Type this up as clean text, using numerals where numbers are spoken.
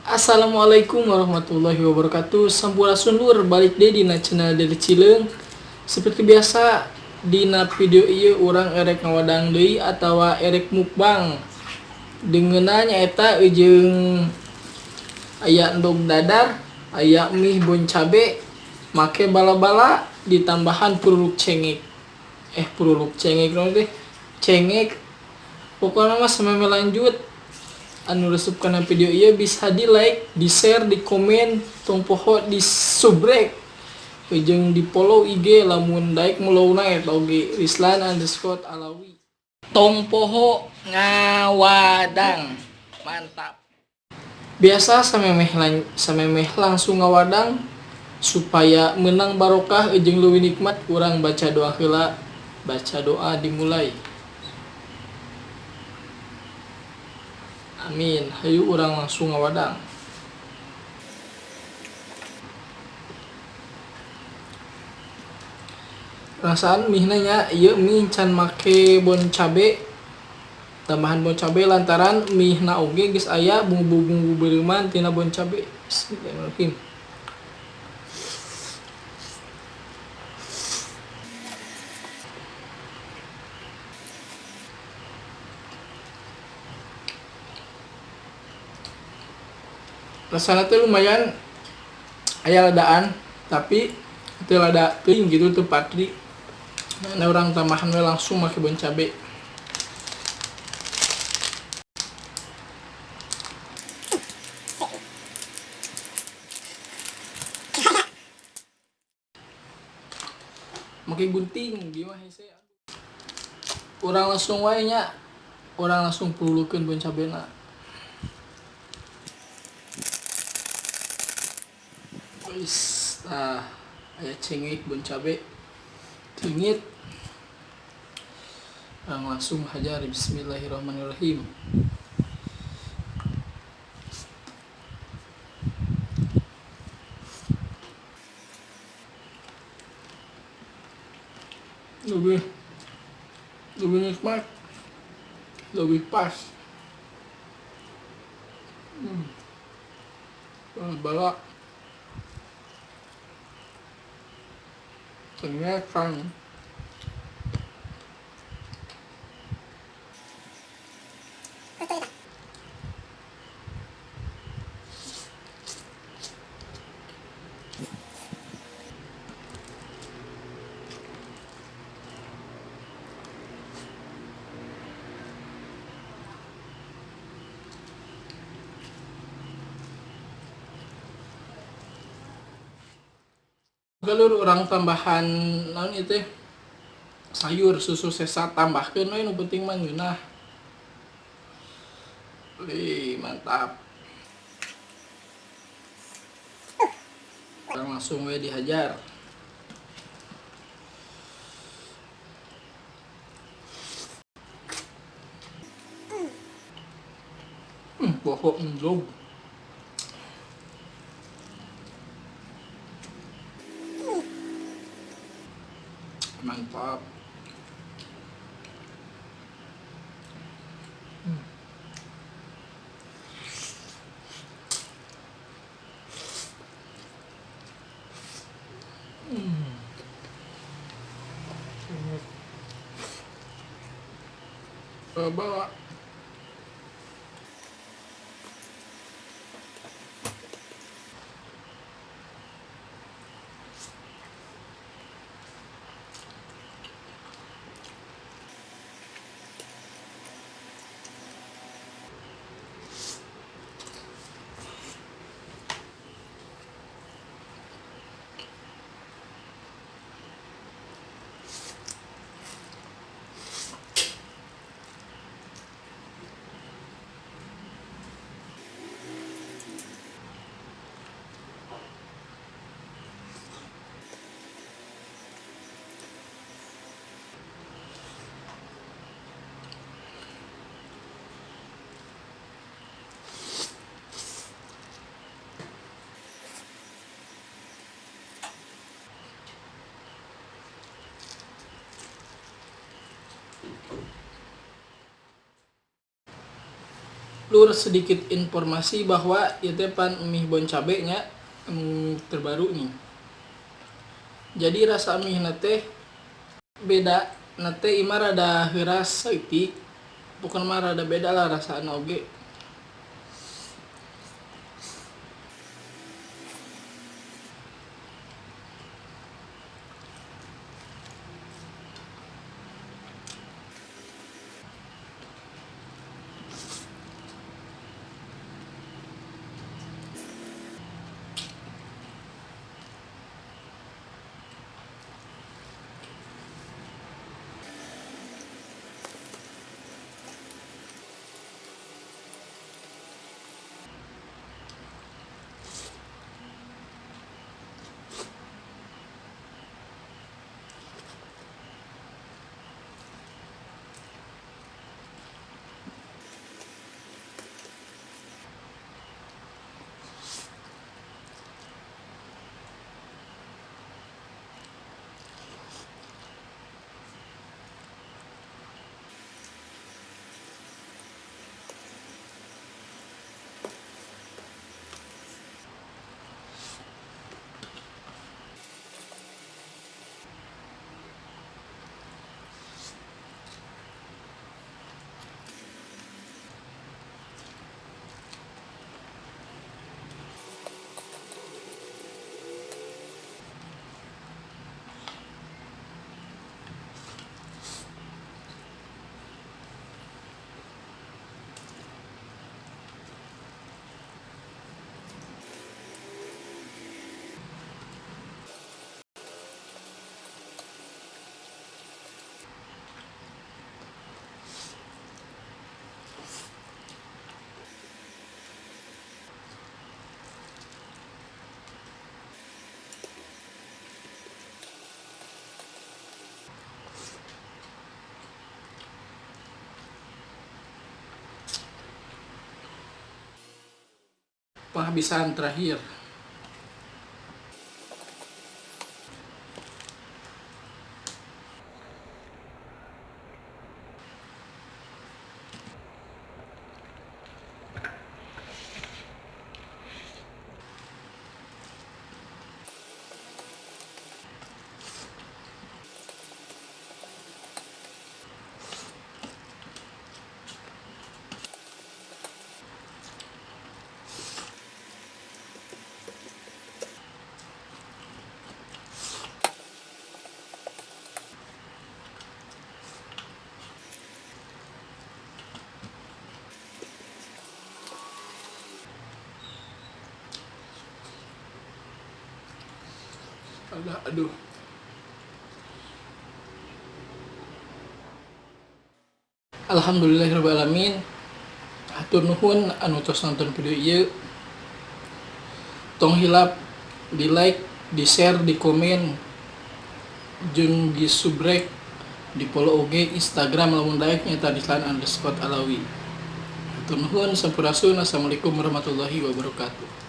Assalamualaikum warahmatullahi wabarakatuh. Sampurasun lur, balik deui dina channel Dede Cileung. Seperti biasa dina video ieu urang erek ngawadang deui atawa erek mukbang. Dengeuna nyaeta jeung aya endog dadar, aya mie bon cabe, make bala-bala ditambahan puruluk cengek. Puruluk cengek naon teh? Cengek. Pokokna mah sameme lanjut. Anu resep kana video ieu bisa di like, di share, di komen, tong poho di subrek. Jeung di follow IG lamun daek melowna eta oge Rislan_Alawi. Tong poho ngawadang. Mantap. Biasa samemeh langsung ngawadang supaya menang barokah jeung leuwih nikmat urang baca doa heula. Baca doa dimulai. Amin. Hayu urang langsung ngawadang. Perasaan mie nya ieu mie can make bon cabe. Tambahan bon cabe lantaran mie na oge geus aya bumbu-bumbu beureuman tina bon cabe. Bismillahirrahmanirrahim. Rasana teh lumayan aya ladaan, tapi teu lada teuing gitu teu patri. Nah, urang tambahan we langsung make bon cabe. Make gunting gimana hese. Urang langsung wae nya. Urang langsung pululukeun bon cabena. Wis, tah aya cengek bon cabe. Cengit. Urang langsung hajar bismillahirrahmanirrahim. Lebih nikmat, lebih pas. Balak. Ternyata galur orang tambahan naon ieu teh sayur susu sesa tambahkeun we nu penting mah ngeunah. Wih, mantap. Orang langsung we dihajar. Pokok endog. Mantap. Bawa. Lur, sedikit informasi bahwa ieu teh pan mie bon cabe nya terbaru nih. Jadi rasa mie na teh beda, na teh ima rada heuras saeutik. Pokona mah rada beda lah rasana oge. Penghabisan terakhir. Aduh. Alhamdulillahirabbil alamin. Hatur nuhun anu tos nonton video ieu. Tong hilap di like, di share, di komen, jeung di subrek, di follow oge Instagram lamun daek nyata Dislan_Alawi. Hatur nuhun, sampurasun, assalamualaikum warahmatullahi wabarakatuh.